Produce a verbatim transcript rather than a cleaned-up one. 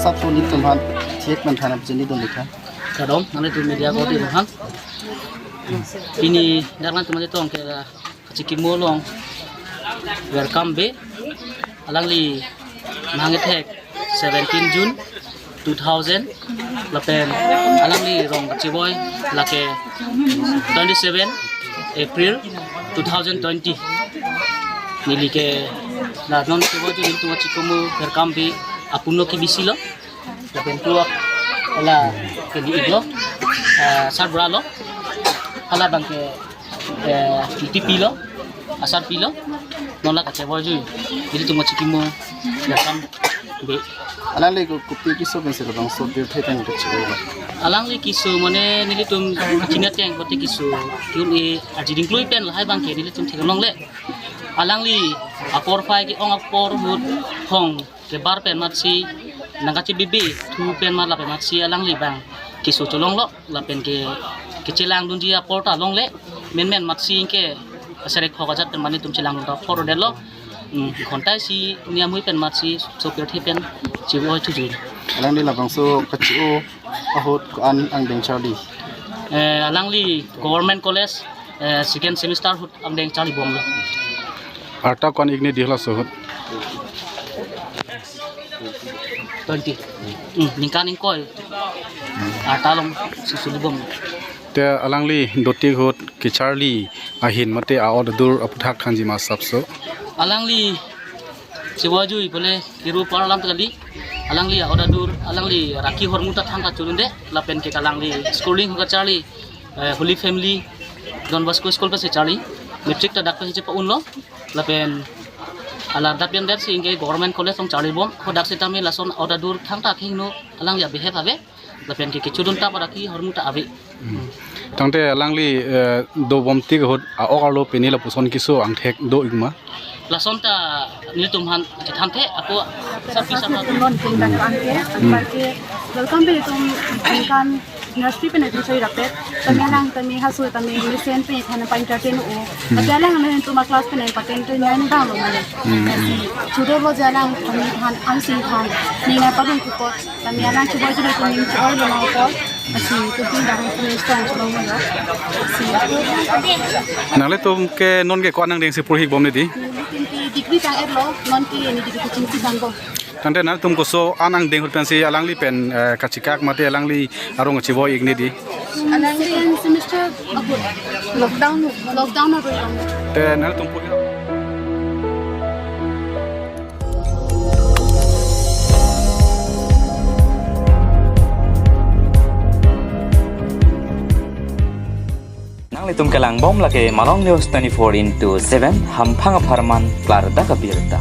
Sab pon itum aphan thek man thana jeni don likha. Kadom, nanglitum media ko di han. Pini dak nangtum atum ke la kachikimo along welcome be. Alangli nangkethek seventeen June two thousand, lapen alangli rong kacheboi lake twenty-seven April two thousand twenty. Neli ke la non cheboi ajoine nelitum kachikimo welcome be apuno kebisilo. Lapen puak hala ke di iglo, eh, sarbura lo, hala abang ke, eh, T P lo, asarpi lo, non la kacheboi ajoine nelitum kachikimo welcome be. Alangli ko kopi keso pensi labangso birthday tang kacheboi lo? Alangli keso mane nelitum kachini ateng kote keso tun e ajiring klui pen lahai abang ke nelitum theklongle. Alangli apor phai ke-ong apor ahut hong kebar pen amatsi, nangkachebibi thu pen amat lapen amatsi alangli abang keso cholonglo, lapen ke, kechelang dunji apor ta longle, menmen amatsi ke asarek hok ajat pen mane itum chelang ta apor detlo. Hmm, ghonta isi niam hui pen amatsi so birthday pen cheboi thuju. Alangli labangso kachi-o ahut ko-an angdeng charli? Eh, alangli Government College, eh, second semester ahut angdeng charlibomlo. Arta ko-an ik ne di halaso ahut? Twenty. Hmm, ningkan ingkoi. Arta along si sulibom. Te alangli dotik ahut kecharli ahin mate a-ot adur aphuthak thanji ma asapso? Alangli cheboi ajoine pule kiru par alam ta kali. Alangli a-ot adur, alangli raki hormu ta thangta chorunde, lapen ke alangli schooling ahut kacharli, eh, Holy Family Don Bosco School pensi charli, matric ta dak pensi chepa-unlo, lapen hala dak pen det si ingke Government College along charlibom, hadak setame lason a-ot adur thangta kehingno alangli abehave ave, lapen ke kechodun ta raki hormu ta ave. Hmm. Tangte alangli, eh, dobom tik ahut a-ok arlo pini lapuson keso angthek do ik ma? Lason ta nelitum aphan chethan the, ako sapi sama. Nelitum non king dan angke, Hmm. angke welcome be itum kan nursery pen itum soi rapet. Tame alang tame hasu tame mesen pen than pa entertain o. Hmm. Tapi alang nelitum a-class pen pa entertain nai ni bang lo mane. Hmm. Sudo lo jalang tame than angsing than. Ni na padung kupot. Tame alang cheboi ajoine itum ning cheboi lo ma apor. Lasi itum pin dahang itum ning strong cheboi lo. Lasi. Nanglitum ke non ke ko-an angdeng si purhikbom ne di? Nelitum ke degree tang-etlo, non ke neli degree kachingsi thangbom. Tangte nangtum koso-an angdeng ahut pensi alangli pen, eh, kachikak mate alangli arong cheboi ik ne di? Alangli second semester ahut. Lockdown, lockdown ahut. Te nangtum pu- Nanglitum kelangbom lake Malong News twenty-four into seven, hamphang apharman klardak abirta.